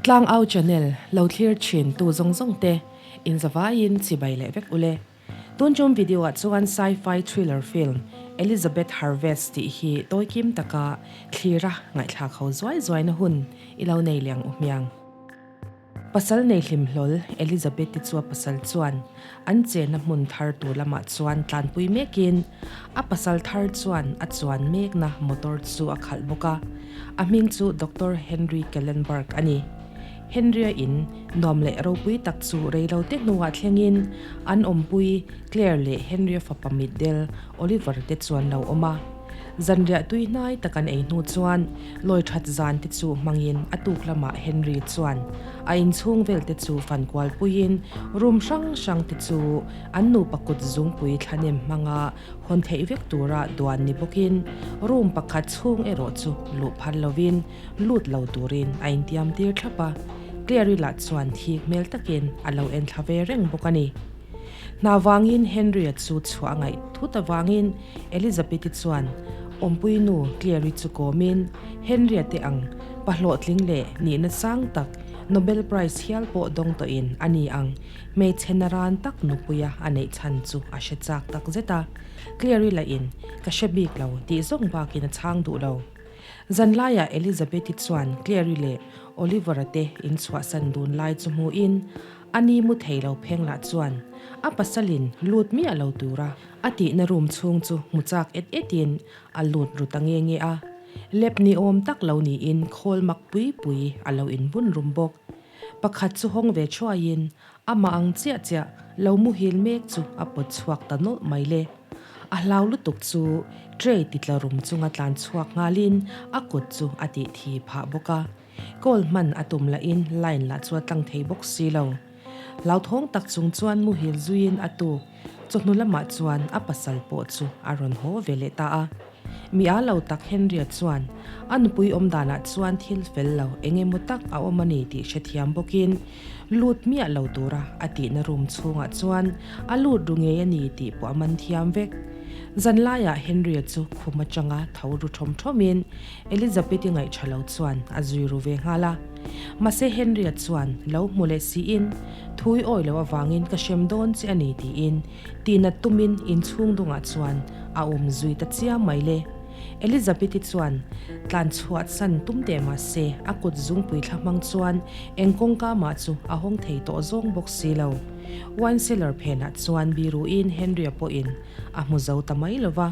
Tlangau channel lo thlir thin tu zawng zawng te in zavaiin chibai leh vek ule. Tun tum video ah chuan sci-fi thriller film Elizabeth Harvest tih hi tawikim taka thlira ngaihthlak ho zuai zuai na hun i lo nei liang u hmiang. Pasal nei hlim hlawl Elizabeth-i chu a pasal chuan an chenna hmun thar tur lamah chuan tlanpui mekin a pasal thar chuan a chuan mekna motor chu a khalh bawk a, a hming chu Doctor Henry Kellenberg a ni. Henry-a in nuam leh ropui tak chu reilote hnuah thlengin an awmpui Claire leh Henry-a fapa mitdel Oliver te chuan lo awm a. Zanriah tui hnai tak an ei hnu chuan lawi that zan te chu hmangin a tuk lamah Henry chuan a inchhung vel te chu fan kual puiin room hrang hrang te chu an nupa kut zungpui thlanem hmanga hawn theih vek tura duan ni bawkin room pakhat chhung erawh chu luh phal lovin lut lo turin a intiam tir thlap a, Clary lah chuan thik hmel takin a lo en thla ve reng bawk a ni. Hna vangin Henry-a chu chhuah a ngaih thut avangin Elizabeth-i chuan awmpui nu Claire-i chu kawmin Henry-a te ang pa hlawhtling leh nihna sang tak Nobel Prize hial pawh dawng tawhin a ni ang hmeichhe naran tak nupuia a neih chhan chu a hre chak tak zet a. Claire-i lahin ka hre bik lo tih zawng bakin a chhang duh lo. Zanlaiah Elizabeth-i chuan Claire-i leh Oliver-a te inchhuahsan dun lai chu hmuhin A ni mu thei lo pheng lah chuan a pasalin lut miah lo tura a tihna room chhung chu hmu chak et etin a lut ru ta nge nge a. Lep ni awm tak lo niin khawl mak pui pui a lo inbun rum bawk. Pakhat chu hawng ve thuaiin amah ang chiah chiah lo muhil mek chu a pawt chhuak ta nawlh mai le. A hlau lutuk chu tray titla rum chunga tlan chhuak nghalin a kut chu a tih thi phah bawk a. Call hman a tum lahin line lah chu a tlang thei bawk si lo. Hlauthawng tak chung chuan muhil zuiin a tuk chawhnu lamah chuan a pasal pawh chu a rawn haw ve leh ta a. Mi a lo tak Henry-a chuan a nupui awm danah chuan thil fel lo eng emaw tak a awm a ni tih hrethiam bawkin lut miah lo tura a tihna room chhungah chuan a lut ru ngei a ni tih pawh a man thiam vek. Zanlaiah Henry-a chu khum atanga tho ru thawm thawmin Elizabeth-i ngaihṭha lo chuan a zui ru ve nghal a. Mahse Henry-a chuan lo hmu leh siin, Thui awi lo avangin ka hrem dawn che a ni tiin tihnat tumin inchhung dungah chuan a awm zui ta chiang mai le. Elizabeth-i chuan tlan chhuah san tum teh mahse a kut zungpui thla hmang chuan eng kawngka mah chu a hawng thei tawh zawng bawk si lo. Wine cellar phenah chuan biruin Henry-a pawhin a hmu zo ta mai lo va.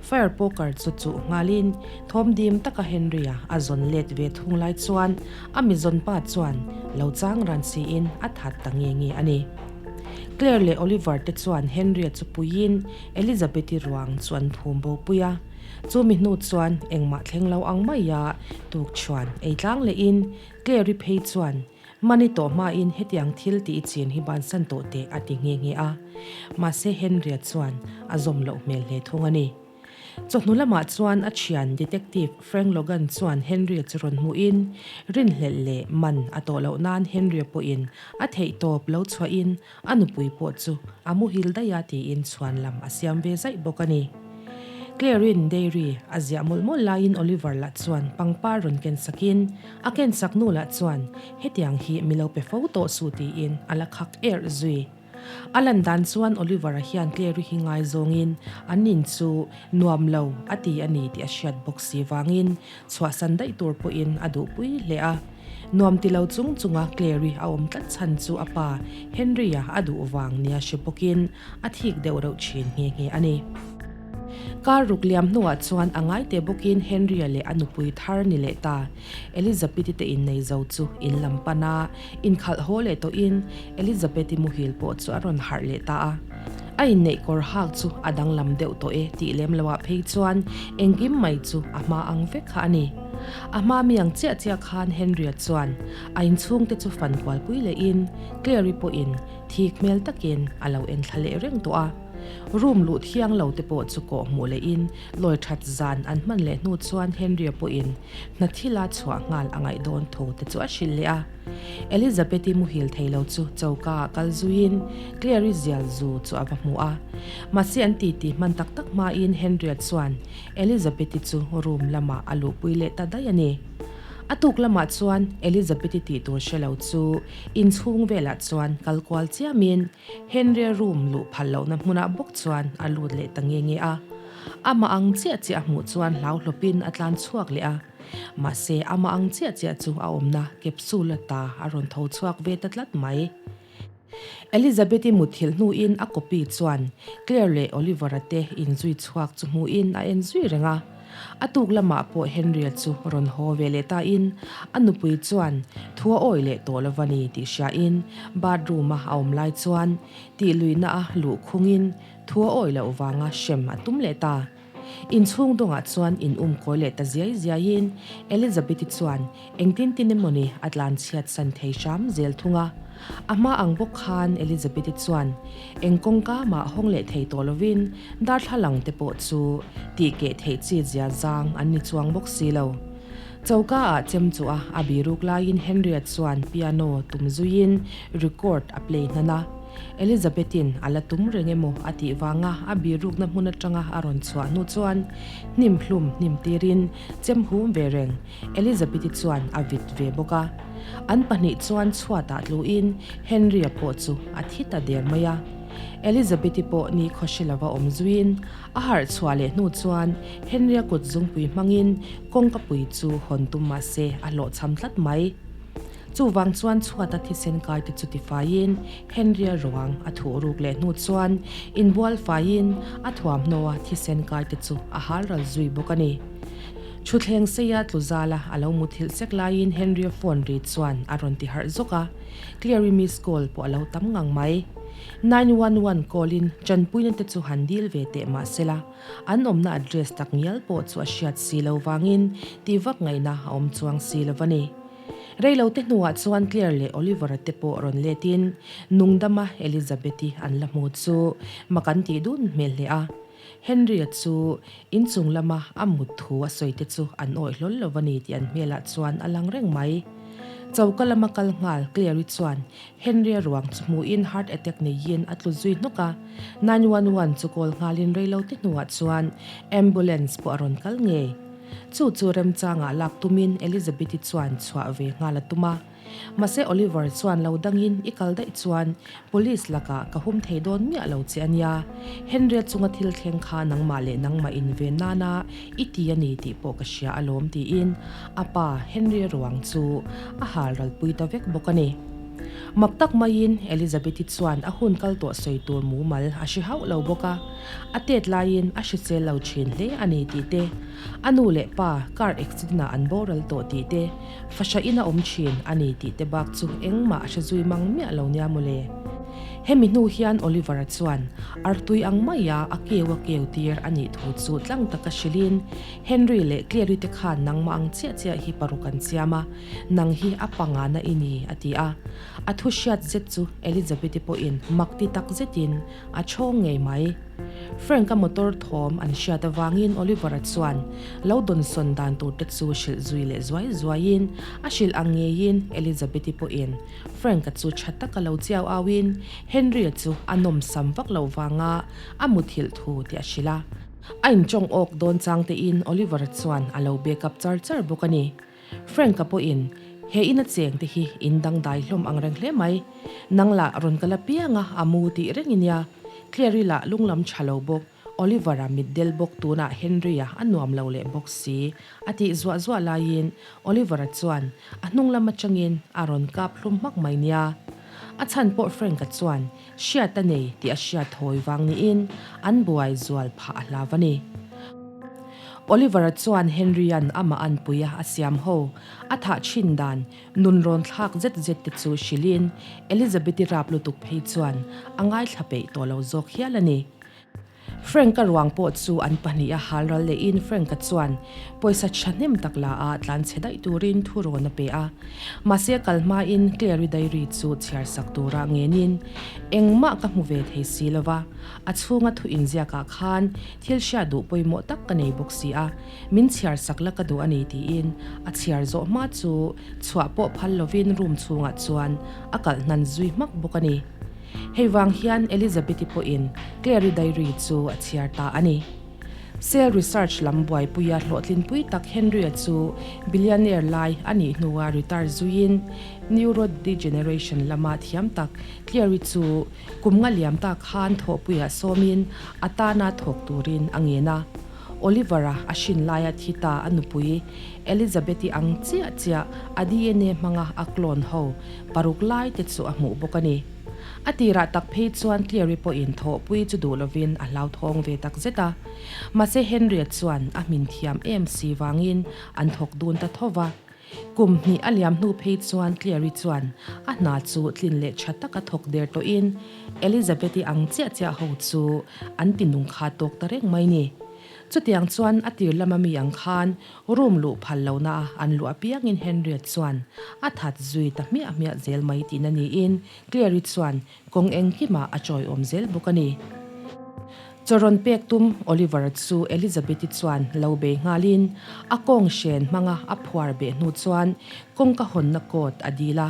Fire poker chu chuh nghalin thawm dim taka Henry-a a zawn let ve thung lai chuan a mi zawn pa chuan lo chang ran siin a that ta nge nge a ni. Claire leh Oliver te chuan Henry-a chu puiin Elizabeth-i ruang chu an phum bo pui a. Chu mi hnu chuan engmah thleng lo ang maia tuk chhuan ei tlang lehin Claire-i phei chuan Money tawh hmain hetiang thil tih i chin hi bansan tawh teh a ti nghe nghe a. Mahse Henry-a chuan a zawm loh hmel hle thung a ni. Chawhnu lamah chuan a thian Detective Frank Logan chuan Henry-a chu rawn hmuhin rinhlelh leh man a tawh loh nan Henry-a pawhin a theih tawp lo chhuahin a nupui pawh chu a muhil daih a tiin chhuan lam a siam ve zaih bawk a ni. Claire-in dairy a ziah mawlh mawlh laiin Oliver lah chuan pangpar rawn ken sakin A ken sak nu lah chuan hetiang hi mi lo pe fo tawh suh tiin a la khak erh zui. A lan dan chuan Oliver-a hian Clary hi ngaizawngin an in chu nuam lo a ti a ni tih a hriat bawk si vangin chhuahsan daih tur pawhin a duhpui hle a. Nuam ti lo chung chunga Clary a awm tlat chhan chu a pa Henry-a a duh vang nia hre bawkin a thik deuh reuh thin nghe nghe a ni. Kar ruk liam hnuah chuan a ngai teh bawkin Henry-a leh a nupui thar ni leh ta Elizabeth-i te innei zo chu in lam pan a, inkhalh haw leh tawhin Elizabeth-i muhil pawh chu a rawn harh leh ta a. A inneih kawr hak chu a danglam deuh tawh e tih lem loah phei chuan engkim mai chu a hma ang vek kha a ni. A hma mi ang chiah chiah khan Henry-a chuan a inchhungte chu fan kualpui lehin Claire-i pawhin thik hmel takin a lo enthla leh reng tawh a. Room luh thiang lo te pawh chu kawh hmuh leh in lawi that zan an hman leh hnu chuan Henry-a pawhin hna thila chhuah nghal a ngaih dawn tho te chu a hrilh leh a. Elizabeth-i muhil thei lo chu choka ah kal zuiin Claire-i zial zu chu a va hmu a. Mahse an titi hman tak tak hmain Henry-a chuan Elizabeth-i chu room lamah a luhpui leh ta daih a ni. A tuk lamah chuan Elizabeth-i tih tur hre lo chu inchhung velah chuan kal kual chiamin Henry-a room luh phal lohna hmunah bawk chuan a lut leh ta nge nge a. Amah ang chiah chiah a hmuh chuan hlauhlawpin a tlan chhuak leh a. Mahse, amah ang chiah chiah chu a awmna capsule ata a rawn tho chhuak ve ta tlat mai. Elizabeth-i mutthilh hnuin a copy chuan Claire leh Oliver-a te inzui chhuak chu hmuhin a en zui reng a. A tuk lamah pawh Henry-a chu rawn haw ve leh tain a nupui chuan thu a awi leh tawh lo va ni tih hriain bathroom-a a awm lai chuan tihluihna a luh khungin thu a awi loh vanga hrem a tum leh ta. Inchhung dawngah chuan in um kawi leh ta ziai ziaiin Elizabeth-i chuan engtin tin emawni a tlan chhiat san thei hram zel thung a. A hma ang bawk khan Elizabeth-i chuan eng kawngka mah hawng leh thei tawh lovin darthlalang te pawh chu tih keh theih chi zia zang an ni chuang bawk si lo. Choka ah chem chu a a biruk laiin Henry-a chuan piano tum zuiin record a play hnan a. Elizabeth-in a la tum reng emaw a tih vanga a birukna hmun atanga a rawn chhuah hnu chuan hnim hlum hnim tirin chem hum ve reng Elizabeth-i chuan a vit ve bawk a. An pahnih chuan chhuatah tluin Henry-a pawh chu a thi ta der mai a. Elizabeth-i pawh ni khawhri lova awm zuiin a harh chhuah leh hnu chuan Henry-a kut zungpui hmangin kawngkapui chu hawn tum mah se a hlawhchham tlat mai. Chuvang chuan chhuata thisen kai te chu tifaiin Henry-a ruang a thuh ruk leh hnu chuan inbual faiin a thuamhnaw a thisen kai te chu a hal ral zui bawk a ni. Thutthleng seia tlu zala a lo muthilh sek laiin Henry-a phone ri chuan a rawn ti harh zawk a, Clary miss call pawh a lo tam ngang mai. 911 call-in tanpuina te chu han dil ve teh mah sela, an awmna address tak ngial pawh chu a hriat si lo vangin tih vak ngaihna a awm chuang si lo a ni. Reilote hnuah chuan Claire leh Oliver-a te pawh rawn letin nungdama Elizabeth-i an la hmu chu mak an tih dun hmel hle a. Henry-a chu inchung lama a mut thu a sawi te chu an awih hlawl lo a ni tih an hmelah chuan a lang reng mai. Choka lama kal nghal Claire-i chuan Henry-a ruang chu hmuhin heart attack neiin a tlu zui hnawk a. 911 chu call nghalin reilote hnuah chuan ambulance pawh a rawn kal ngei. Chu chu remchangah lak tumin Elizabeth-i chuan chhuah ve nghal a tum a. Mahse Oliver chuan lo dangin i kal daih chuan Police lakah ka hum thei dawn miah lo che a nia. Henry-a chunga thil thleng kha nangmah leh nangmah in ve nana i ti a ni tih pawh ka hria alawm tiin a pa Henry-a ruang chu a hal ralpui ta vek bawk a ni. Mak tak maiin Elizabeth-i chuan a hun kal tawh sawi tur mumal a hre hauh lo bawk a, a tet laiin a hrisel lo thin hle a ni tih te, a nu leh pa car accident-ah an boral tawh tih te, fahrahin a awm thin a ni tih te bak chu engmah a hre zui mang miah lo nia mawle. Hemi hnu hian Oliver-a chuan artui ang maia a keu a keu tir a nih thu chu tlang taka hrilhin Henry leh Clary te khan nangmah ang chiah chiah hi paruk an siam a, nang hi a pangana i ni, a ti a. A thu hriat zet chu Elizabeth-i pawhin mak ti tak zetin a chhawng ngei mai. Frank-a motor thawm an hriat avangin Oliver-a chuan lo dawnsawn dan tur te chu hrilh zui leh zuai zuaiin a hrilh ang ngeiin Elizabeth-i pawhin Frank-a chu tha taka lo chiau auin Henry-a chu a nawmsam vak loh vanga a muthilh thu tih a hrilh a. A inchawng awk dawn chang tein Oliver-a chuan a lo back up char char bawk a ni. Frank-a pawhin, He ina cheng te hi in dangdai hlawm ang reng hle mai. Nang lah rawn kal apiang a, a mu tih reng i nia. Clary lah lunglam tha lo bawk, Oliver-a mitdel bawk tunah Henry-a a nuam lo leh bawk si, a tih zuah zuah laiin Oliver-a chuan a hnung lam atangin a rawn kap hlum hmak mai nia. A chhan pawh Frank-a chuan Hriat a nei tih a hriat hawi vang niin an buai zual phah a hlau a ni. Oliver-a chuan Henry-a'n amah anpui a a siam ho a thah thin dan nun rawn thlak zet zet te chu hrilhin Elizabeth-i rap lutuk phei chuan a ngaithla peih tawh lo zawk hial a ni. Frank-a ruang pawh chu an pahniha hal ral lehin Frank-a chuan pawisa thahnem tak la a tlan chhe daih turin thu rawn a pe a. Mahse a kal hmain Clary diary chu chhiar sak tura ngenin engmah ka hmu ve thei si lo va, a chhunga thu inziakah khan thil hriat duh pawimawh tak ka nei bawk si a, min chhiar sak la ka duh a ni tiin a chhiar zawh hma chu chhuah pawh phal lovin room chhungah chuan a kalh hnan zui hmak bawk a ni. Hei vang hian Elizabeth-i pawhin Clary diary chu a chhiar ta a ni. Cell research lam buaipuia hlawhtlinpui tak Henry-a chu billionaire lai a nih hnua retire zuiin neurodegeneration lama thiam tak Claire-i chu kum nga liam ta khan thawhpuiah sawmin a tana thawk turin a ngen a. Oliver-a a hrin laia thi ta a nupui Elizabeth-i ang chiah chiah a DNA hmanga a clone ho paruk lai te chu a hmuh bawk a ni. A tirah tak phei chuan Claire-i pawhin thawhpui chu duh lovin a hlauthawng ve tak zet a. Mahse Henry-a chuan a hmin thiam em si vangin an thawk dun ta tho va. Kum hnih a liam hnu phei chuan Claire-i chuan a hna chu tlin leh tha taka thawk der tawhin Elizabeth-i ang chiah chiah ho chu an ti nung kha tawk ta reng mai ni. Chutiang chuan a tir lama mi ang khan room luh phal lohna a an luh apiangin Henriette chuan a that zui ta hmiah hmiah zel mai tihna niin Claire-i chuan kawng engkimah a chawiawm zel bawk a ni. Chaw rawn pek tum Oliver-a chu Elizabeth-i chuan lo bei nghalin a kawng hren hmanga a phuar beh hnu chuan kawngka hawnna coat a dil a.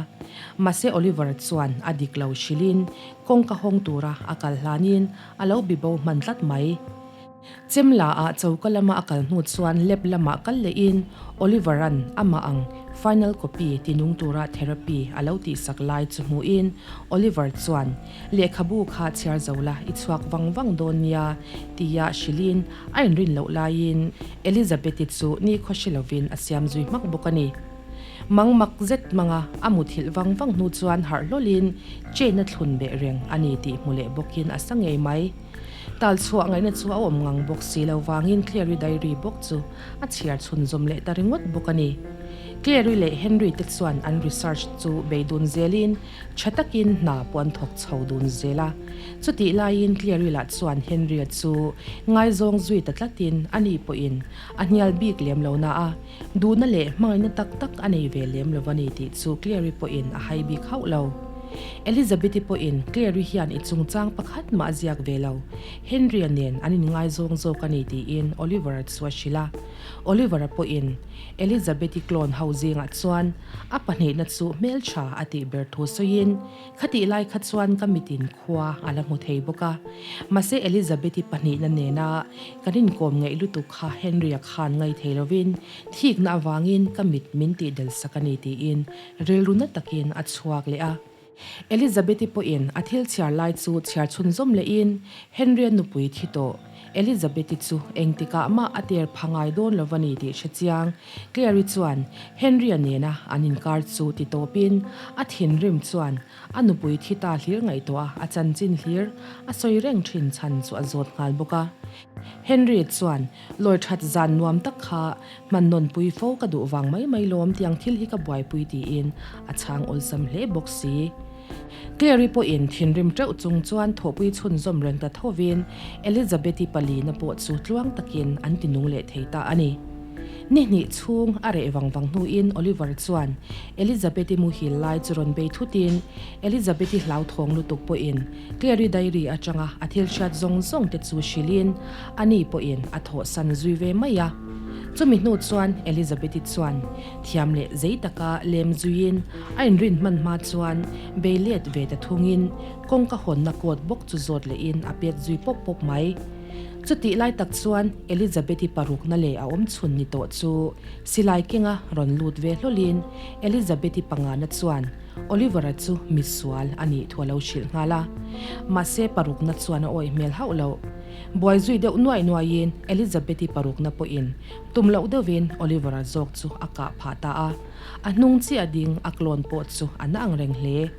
Mahse Oliver-a chuan a dik lo hrilhin kawngka hawng tura a kal hlanin a lo bibo hman tlat mai. Chemla ah choka lama a kal hnu chuan lab lamah kal lehin Oliver-a'n amah ang final copy ti nung tura therapy a lo tihsak lai chu hmuhin Oliver chuan lehkhabu kha chhiar zo la i chhuak vang vang dawn nia tia hrilhin a inrin loh laiin Elizabeth-i chu nikhaw hre lovin a siam zui hmak bawk a ni. Mang mak zet hmanga a muthilh vang vang hnu chuan harh hlawlin chain a thlun beh reng a ni tih hmu leh bawkin a sa ngei mai. Tal chhuah ngaihna chu a awm ngang bawk si lo vangin Clary diary bawk chu a chhiar chhunzawm leh ta ringawt bawk a ni. Clary leh Henry te chuan an research chu bei dun zelin tha takin hna pawh an thawk chho dun zel a. Chutih laiin Clary lah chuan Henry-a chu ngaizawng zui ta tlatin ani pawhin a hnial bik lem lo na a, duhna leh hmangaihna tak tak a nei ve lem lo a ni tih chu Clary pawhin a hai bik hauh lo. Elizabeth-i pawhin Clary hian i chungchang pakhat mah a ziak ve lo, Henry-a nen an inngaizawng zawk a ni tiin Oliver-a chu a hrilh a. Oliver-a pawhin Elizabeth-i clone ho zingah chuan a pahnihna chu hmeltha a tih ber thu sawiin, Khatih lai kha chuan ka mitin khua a la hmu thei bawk a. Mahse Elizabeth-i pahnihna nena kan inkawm ngeih lutuk kha Henry-a khan ngai thei lovin thikna avangin ka mit min tihdel sak a ni tiin Rilru na takin a chhuak leh a. Elizabeth-i pawhin a thil chhiar lai chu chhiar chhunzawm lehin Henry-a nupui thi tawh Elizabeth-i chu engtikah mah a ter pha ngai dawn lo a ni tih hre chiang. Claire-i chuan Henry-a nena an inkar chu ti tawpin a thinrim chuan a nupui thi ta hlir ngaihtuah a chanchin hlir a sawi reng thin chhan chu a zawt nghal bawk a. Henry chuan lawi that zan nuam tak kha hman nawn pui fo ka duh vang mai mai lawm tiang thil hi ka buaipui tiin a chhang awlsam hle bawk si. Clary pawhin thinrim teuh chung chuan thawhpui chhunzawm reng ta thovin Elizabeth-i palina pawh chu tluang takin an ti nung leh thei ta a ni. Ni hnih chhung a reh vang vang hnuin Oliver chuan Elizabeth-i muhil lai chu rawn bei thutin Elizabeth-i hlauthawng lutuk pawhin Clary diary atanga a thil hriat zawng zawng te chu hrilhin ani pawhin a thawhsan zui ve mai a. Chumi hnu chuan Elizabeth-i chuan thiam leh zei taka lem zuiin a inrin hman hma chuan bei let ve ta thungin kawngka hawnna coat bawk chu zawt lehin a pet zui pawp pawp mai. Chutih lai tak chuan Elizabeth-i parukna leh a awm chhun ni tawh chu silai kenga rawn lut ve hlawlin Elizabeth-i pangana chuan Oliver-a chu misual a nih thu a lo hrilh nghal a. Mahse parukna chuan a awih hmel hauh loh. Buai zui deuh nuai nuaiin Elizabeth-i parukna pawhin tum loh deuhin Oliver-a zawk chu a kah phah ta a. A hnung chiah ding a clone pawh chu a na ang reng hle.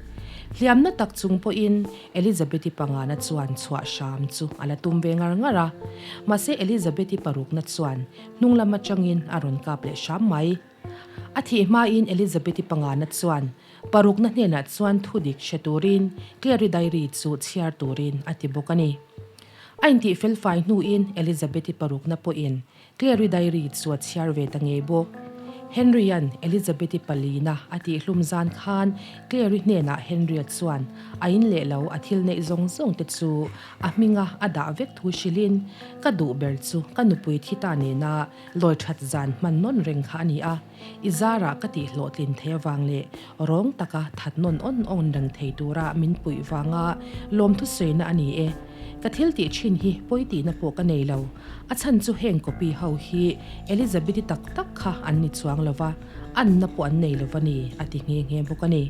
Hliamna tak chung pawhin Elizabeth-i pangana chuan chhuah hram chu a la tum ve ngar ngar a. Mahse Elizabeth-i parukna chuan hnung lam atangin a rawn kap leh hram mai. A thih hmain Elizabeth-i pangana chuan parukna hnenah chuan thudik hre turin Clary diary chu chhiar turin a ti bawk a ni. A intih felfai hnuin Elizabeth-i parukna pawhin Clary diary chu a chhiar ve ta ngei bawk. Henry-a'n Elizabeth-i palina a tihhlum zan khan Clary hnenah Henry-a chuan a in leh lo a thil neih zawng zawng te chu a hminga a dah vek thu hrilhin, Ka duh ber chu ka nupui thi ta nena Lawi that zan hman nawn reng kha a ni a, i zarah ka tih hlawhtlin thei avang leh rawng taka that nawn awn awn reng thei tura min puih vanga lawmthu sawiina a ni e. Ka thil tih thin hi pawi tihna pawh ka nei lo. A chhan chu heng copy ho hi Elizabeth-i tak tak kha an ni chuang lo va, anna pawh an nei lo va ni, a ti nghe nghe bawk a ni.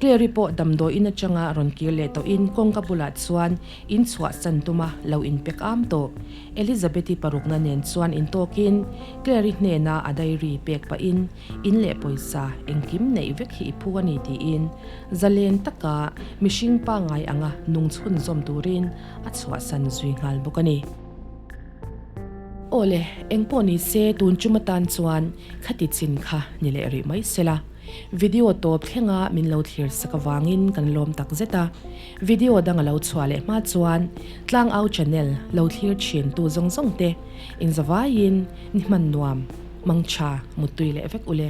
Clary pawh damdawiin atanga rawn kir leh tawhin kawngka bulah chuan in chhuahsan tuma lo inpek am tawh. Elizabeth-i parukna nen chuan intawkin Clary hnena a diary pek pahin in leh pawisa engkim neih vek hi i phu a ni tiin zalen taka mihring pangngai anga nung chhunzawm turin a chhuahsan zui nghal bawk a ni. Awle, engpawh ni se tun tum atan chuan khati chin kha ni leh rih mai sela. Video tawp thlenga min lo thlir sak avangin kan lawm tak zet a. Video dang a lo chhuah leh hma chuan Tlangau channel lo thlir thin tu zawng zawng te inzavaiin ni hman nuam, mangtha, muttui leh vek ule.